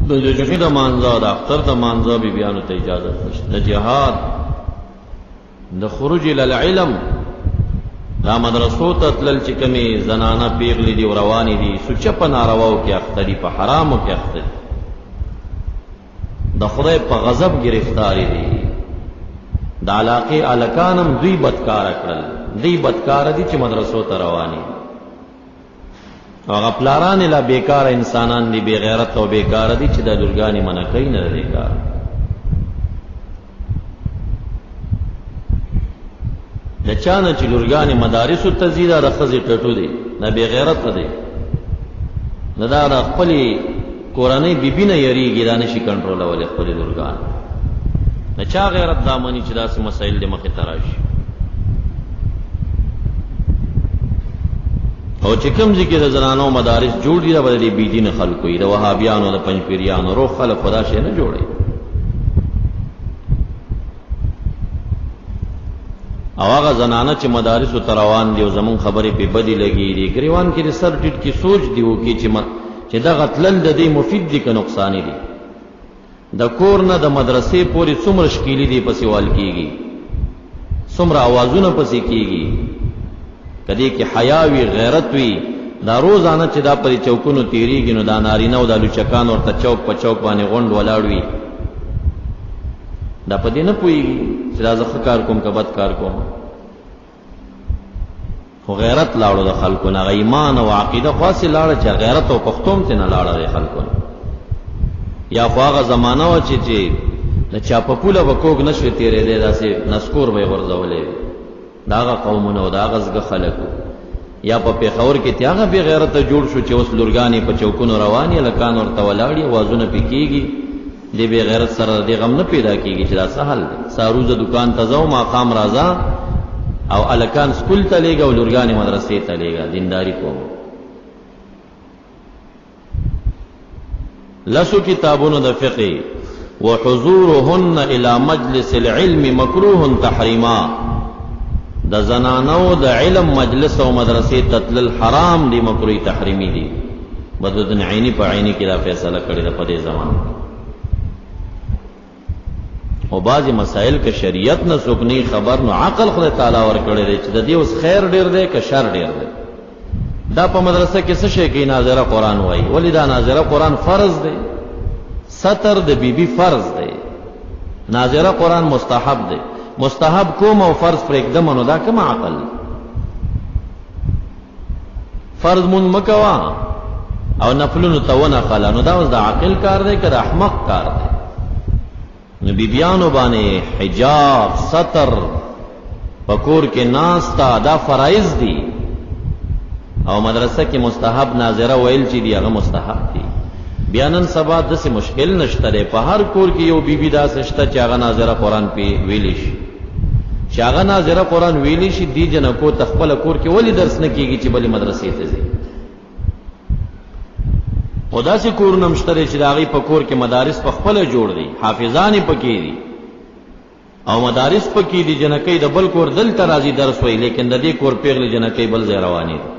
د جمعې د مانځه، د اختر د مانځه بیبیانو ته اجازه نشته. د جهاد، د خروج ال العلم، دا مدرسو ته تلل چې کمی زنانه پیغلې دي او روانې دي، سوچه په نارواو کې اخته دي، په حرامو کې اخته دي، د خدای په غضب گرفتار دي. د علاقې الکانم دوی بدکار کړل، دوی بدکار دي چې مدرسو ته رواني. هغه پلاران لا بیکار انسانان دي، بے غیرت او بیکار دي چې د لورګانی منع کوي نه دي کار. د چانه چې لورګانی مدارس ته ځي، دا د ښځې ټټو دي، دا بے غیرت دي، نه دا د خپلې کورنۍ بیبي نه یریږي، دا نشي کنټرولولی خپلې لورګان. د چا غیرت دا مني چې داسې مسایل دې مخې ته راشي؟ او چې کوم ځای کې د زنانو مدارس جوړ دي، دا به د بې دینه خلکو وي، د وهابیانو، د پنځپیریانو، روغ خلک خو دا شی نه جوړوي. او هغه زنانه چې مدارسو ته روان دي او زمونږ خبرې پې بدې لګي دي، ګریوان کې د سر ټیټ کې سوچ دی وکړي چې دغه تلل د دې مفید دي که نقصاني دي. د کور نه د مدرسې پورې څومره شکیلي دي پسې وال کیږي، څومره اوازونه پسې کیږي. کدی کې حیا وي، غیرت وي، دا روزانه چې دا پر چوکونو تیریږي، نو دا نارینه او دا لوچکان ورته چوک په چوک باندې غونډ ولاړ وي، دا په دې نه پوهېږي چې دا زه ښه کار کوم که بد کار کوم. خو غیرت لاړو د خلکو نه، ایمان او عقیده خو هسې لاړه چې غیرت او پښتو هم ترې نه لاړه د خلکو نه. یا خو هغه زمانه وه چې د چا په پوله به کوږ نه شوې تېرېدی، داسې نسکور به یې غورځولی وي. د هغه قومونه او د هغه زګه خلکو. یا په پېښور کې ته هغه بې غیرته جوړ شو چې اوس لورګانې په چوکونو روانې، هلکان ورته ولاړ دي، اوازونه پې کېږي. دې بې غیرت سره د دې غم نه پیدا کېږي چې دا څه حال دی. ساروزه دکان ته ځه او ماښام راځه او هلکان سکول ته لېږه او لورګانې مدرسې ته لېږه، دینداري کوم. لسو کتابونو د فقه وحضورهن الى مجلس العلم مکروه تحریما، د زنانو د علم مجلس او مدرسې ته تلل حرام دي، مکروه تحریمي دي. بدرالدین عیني په عیني کې دا فیصله کړې ده په دې زمانه کې. او بعضی مسائل که شریعت نه څوک نه خبر، نو عقل خدای تعالی ورکړی دی چې د دې اوس خیر ډیر دی که شر ډیر دی. دا په مدرسه کې څه شی کوي؟ ناظره قرآن وایي. ولې دا ناظره قرآن فرض دی؟ ستر د بیبي فرض دی، ناظره قرآن مستحب دی. مستحب کوم او فرض پرېږدم، نو دا کوم عقل دی؟ فرض مونږ مکوا او نفلونو ته ونه خلا، نو دا اوس د عاقل کار دی که د احمق کار دی؟ نو بیبیانو باندې حجاب، ستر، په کور کې ناستا، دا فرایض دي، او مدرسه کې مستحب ناظره ویل چې دی هغه مستحب دي. بیا نن سبا داسې مشکل نشته دی، په هر کور کې یو بیبي داسې شته چې هغه ناظره قرآن پې ویلی شي، چې هغه ناظره قرآن ویلی شي. دې جنکو ته خپله کور کې ولې درس نه کېږي چې بلې مدرسې ته ځي؟ خو داسې کورونه هم شته دی چې د هغوی په کور کې مدارس په خپله جوړ دي، حافظان یې پکې دي او مدارس پکې دي. جنکۍ د بل کور دلته راځي درس وایي، لیکن د دې کور پیغلې جنکۍ بل ځای روانې دي.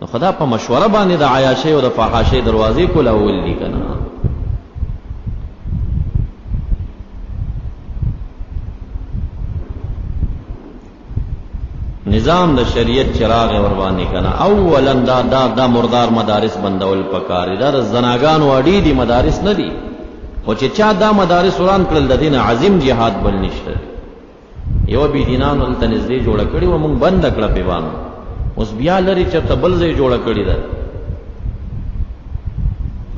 نو خدا په مشوره باندې د عیاشۍ او د فحاشۍ دروازې کولاول دي که نه؟ نظام د شریعت چراغ ور باندې کنه. اولا دا دا دا مردار مدارس بندول پکار دي، دا د زناګانو اډې دي، مدارس نه دي. خو چې چا دا مدارس وران کړل، د دین عظیم جهاد بل نشته. یو بی دینانو دلته نږدې جوړه کړې وه، مونږ بنده کړه پې باندې، اوس بیا لرې چېرته بل ځای جوړه کړې ده.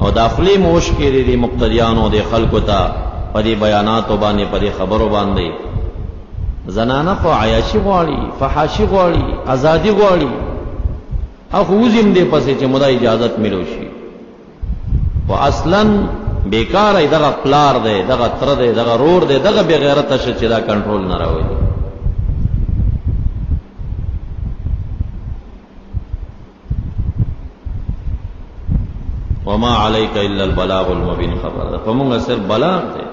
او دا خولې مو وشکېدې دې مقتدیانو دې خلکو ته په دې بیاناتو باندې، په دې خبرو باندې. زنانه خو عیاشي غواړي، فحاشي غواړي، ازادي غواړي، هغه وځي هم دې پسې چې مدا اجازت ملو شي. خو اصلا بیکاره دغه پلار دی، دغه تره دی، دغه رور دی، دغه بې غیرته شه چې دا کنټرول نه راولي. وما عليك الا البلاغ المبين. خبره ده، په موږ صرف بلاغ دی.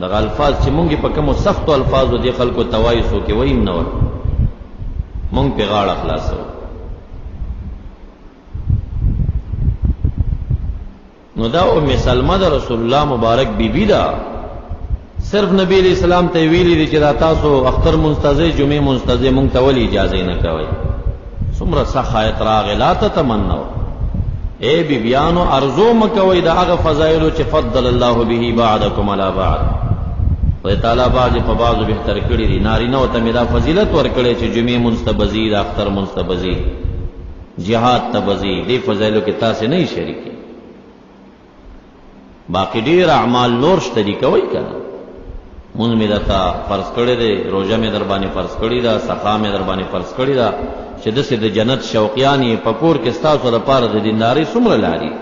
دغه الفاظ چې مونږ په کوم سختو الفاظو دي خلکو توای سو کې وایم نه ور مونږ په غاړه خلاصو. نو دا ام سلمہ د رسول الله مبارک بیبی ده. صرف نبی علیہ السلام ته ویلي دي چې دا تاسو اختر منستزه جمعې منستزه مونږ ته ولې اجازه نه کوي؟ څومره سخت آیت راغی، لا تتمنوا، اے بیبیانو ارزو مکوئ د هغه فضایلو چې فضل الله به بعضکم علی بعض. خدای تعالی بعض په بعضو بهتر کړي دي. نارینه ته مې دا فضیلت ورکړی چې جمعې مونځ ته به ځي، د اختر مونځ ته به ځي، جهاد ته به ځي. دې فضایلو کې تاسې نه شریکې. باقی ډیر اعمال نور شته دي، کوي کنه. مونږ مې درته فرض کړی دی، روژه مې در باندې فرض کړی ده، سخا مې در باندې فرض کړی ده، چې داسې د جنت شوقیان یې په کور کې ستاسو دپاره د دیندارۍ څومره لاري.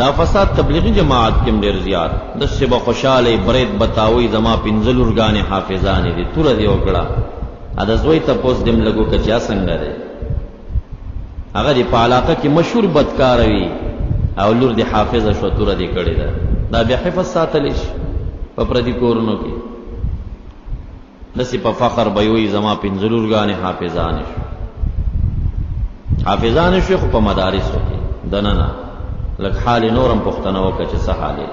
دا فساد تبلیغی جماعت کې ډیر زیات د څه به خوشاله برید بتاوي، زما پنځه لورګانې حافظانې دي، توره دی وکړه. ا د زوی ته پوس دم لګو کچا څنګه دی، هغه دی په علاقه کې مشهور بدکار وي او لور دی حافظه شو، توره دی کړی ده. دا بیا حفظ ساتل شي په پردي کورونو کې. داسې په فخر به وي زما پنځه لورګانې حافظانې شو، حافظانې شو، خو په مدارسو کې دننه لږ حال نورم پوښتنه وکړه چې څه حال دی.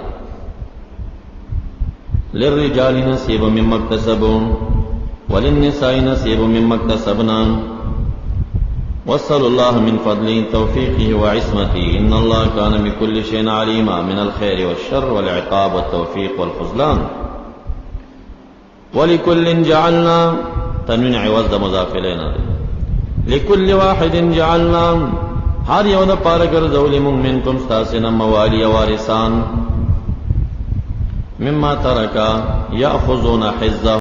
للرجال نصیب مما اکتسبوا وللنساء نصیب مما اکتسبنا وصل الله من فضله توفيقه وعصمته إن الله كان بكل شيء عليما من الخير والشر والعقاب والتوفيق والخذلان. ولکل جعلنا، تنوین عوض د مضاف الیه نه دی، لکل واحد جعلنا، هر یو د پاره ګرځولې مونږ، منکم ستاسو نه، موالی وارثان، مما ترکا یاخذون حظه.